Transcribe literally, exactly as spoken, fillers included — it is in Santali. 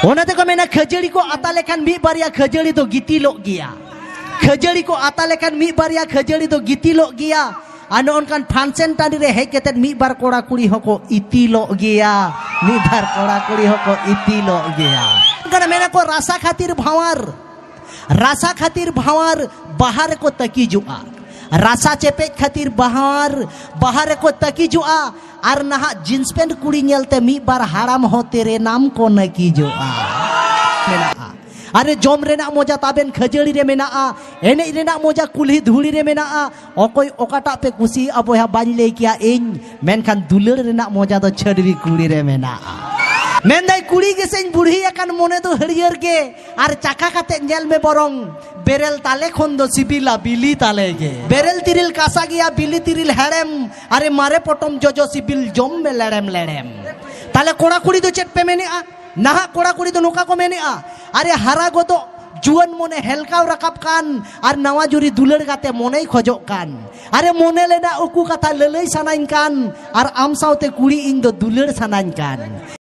ᱚᱱᱟ ᱛᱮᱠᱚ ᱢᱮᱱᱟ, ᱠᱷᱟᱹᱡᱟᱹᱲᱤ ᱠᱚ ᱟᱛᱟ ᱞᱮᱠᱷᱟᱱ ᱢᱤᱫ ᱵᱟᱨᱭᱟ ᱠᱷᱟᱹᱡᱟᱹᱲᱤ ᱫᱚ ᱜᱤᱛᱤᱞᱚᱜ ᱜᱮᱭᱟ᱾ ᱠᱷᱟᱹᱡᱟᱹᱲᱤ ᱠᱚ ᱟᱛᱟ ᱞᱮᱠᱷᱟᱱ ᱢᱤᱫ ᱵᱟᱨᱭᱟ ᱠᱷᱟᱹᱡᱟᱹᱲᱤ ᱫᱚ ᱜᱤᱛᱤᱞᱚᱜ ᱜᱮᱭᱟ᱾ ᱟᱨ ᱱᱚᱜᱼᱚ ᱱᱚᱝᱠᱟᱱ function ᱴᱟᱺᱰᱤ ᱨᱮ ᱦᱮᱡ ᱠᱟᱛᱮᱫ ᱢᱤᱫ ᱵᱟᱨ ᱠᱚᱲᱟ ᱠᱩᱲᱤ ᱦᱚᱸᱠᱚ ᱤᱛᱤᱞᱚᱜ ᱜᱮᱭᱟ᱾ ᱢᱤᱫ ᱵᱟᱨ ᱠᱚᱲᱟ ᱠᱩᱲᱤ ᱦᱚᱸᱠᱚ ᱤᱛᱤᱞᱚᱜ ᱜᱮᱭᱟ᱾ ᱚᱱᱠᱟᱱᱟᱜ ᱢᱮᱱᱟ ᱠᱚ, ᱨᱟᱥᱟ ᱠᱷᱟᱹᱛᱤᱨ ᱵᱷᱟᱶᱟᱨ, ᱨᱟᱥᱟ ᱠᱷᱟᱹᱛᱤᱨ ᱵᱷᱟᱶᱟᱨ, ᱵᱟᱦᱟ ᱨᱮᱠᱚ ᱛᱟᱹᱠᱤᱡᱚᱜᱼᱟ᱾ ᱨᱟᱥᱟ ᱪᱮᱯᱮᱡ ᱠᱷᱟᱹᱛᱤᱨ ᱵᱟᱦᱟᱨ, ᱵᱟᱦᱟ ᱨᱮᱠᱚ ᱛᱟᱹᱠᱤᱡᱚᱜᱼᱟ᱾ ᱟᱨ ᱱᱟᱦᱟᱜ ᱡᱤᱱᱥ ᱯᱮᱱᱴ ᱠᱩᱲᱤ ᱧᱮᱞᱛᱮ ᱢᱤᱫ ᱵᱟᱨ ᱦᱟᱲᱟᱢ ᱦᱚᱸ ᱛᱮᱨᱮ ᱱᱟᱢ ᱠᱚ ᱱᱟᱹᱠᱤᱡᱚᱜᱼᱟ᱾ ᱢᱮᱱᱟᱜᱼᱟ᱾ ᱟᱨᱮ, ᱡᱚᱢ ᱨᱮᱱᱟᱜ ᱢᱚᱡᱟ ᱛᱟᱵᱮᱱ ᱠᱷᱟᱹᱡᱟᱹᱲᱤ ᱨᱮ ᱢᱮᱱᱟᱜᱼᱟ, ᱮᱱᱮᱡ ᱨᱮᱱᱟᱜ ᱢᱚᱡᱟ ᱠᱩᱞᱦᱤ ᱫᱷᱩᱲᱤ ᱨᱮ ᱢᱮᱱᱟᱜᱼᱟ᱾ ᱚᱠᱚᱭ ᱚᱠᱟᱴᱟᱜ ᱯᱮ ᱠᱩᱥᱤᱭᱟᱜᱼᱟ ᱵᱚᱭᱦᱟ, ᱵᱟᱹᱧ ᱞᱟᱹᱭ ᱠᱮᱭᱟ ᱤᱧ, ᱢᱮᱱᱠᱷᱟᱱ ᱫᱩᱞᱟᱹᱲ ᱨᱮᱱᱟᱜ ᱢᱚᱡᱟ ᱫᱚ ᱪᱷᱟᱹᱰᱣᱤ ᱠᱩᱲᱤ ᱨᱮ ᱢᱮᱱᱟᱜᱼᱟ᱾ ᱢᱮᱱᱫᱟᱭ, ᱠᱩᱲᱤ ᱜᱮᱥᱮᱧ ᱵᱩᱲᱦᱤ ᱟᱠᱟᱱ, ᱢᱚᱱᱮ ᱫᱚ ᱦᱟᱹᱨᱭᱟᱹᱲ ᱜᱮ, ᱟᱨ ᱪᱟᱠᱷᱟ ᱠᱟᱛᱮ ᱧᱮᱞ ᱢᱮ ᱵᱚᱨᱚᱝ, ᱵᱮᱨᱮᱞ ᱛᱟᱞᱮ ᱠᱷᱚᱱ ᱫᱚ ᱥᱤᱵᱤᱞᱟ ᱵᱤᱞᱤ ᱛᱟᱞᱮ ᱜᱮ᱾ ᱵᱮᱨᱮᱞ ᱛᱤᱨᱤᱞ ᱠᱟᱥᱟ ᱜᱮᱭᱟ, ᱵᱤᱞᱤ ᱛᱤᱨᱤᱞ ᱦᱮᱲᱮᱢ, ᱟᱨᱮ ᱢᱟᱨᱮ ᱯᱚᱴᱚᱢ ᱡᱚᱡᱚ ᱥᱤᱵᱤᱞ, ᱡᱚᱢ ᱢᱮ ᱞᱮᱲᱮᱢ ᱞᱮᱲᱮᱢ᱾ ᱛᱟᱦᱞᱮ ᱠᱚᱲᱟ ᱠᱩᱲᱤ ᱫᱚ ᱪᱮᱫ ᱯᱮ ᱢᱮᱱᱮᱜᱼᱟ? ᱱᱟᱦᱟᱜ ᱠᱚᱲᱟ ᱠᱩᱲᱤ ᱫᱚ ᱱᱚᱝᱠᱟ ᱠᱚ ᱢᱮᱱᱮᱜᱼᱟ, ᱟᱨᱮ ᱦᱟᱨᱟ ᱜᱚᱫᱚᱜ ᱡᱩᱣᱟᱹᱱ ᱢᱚᱱᱮ ᱦᱮᱞᱠᱟᱣ ᱨᱟᱠᱟᱵ ᱠᱟᱱ, ᱟᱨ ᱱᱟᱣᱟ ᱡᱩᱨᱤ ᱫᱩᱞᱟᱹᱲ ᱠᱟᱛᱮ ᱢᱚᱱᱮᱭ ᱠᱷᱚᱡᱚᱜ ᱠᱟᱱ, ᱟᱨᱮ ᱢᱚᱱᱮ ᱞᱮᱱᱟ ᱩᱠᱩ ᱠᱟᱛᱷᱟ ᱞᱟᱹᱞᱟᱹᱭ ᱥᱟᱱᱟᱧ ᱠᱟᱱ, ᱟᱨ ᱟᱢ ᱥᱟᱶᱛᱮ ᱠᱩᱲᱤ ᱤᱧ ᱫᱚ ᱫᱩᱞᱟᱹᱲ ᱥᱟᱱᱟᱧ ᱠᱟᱱ᱾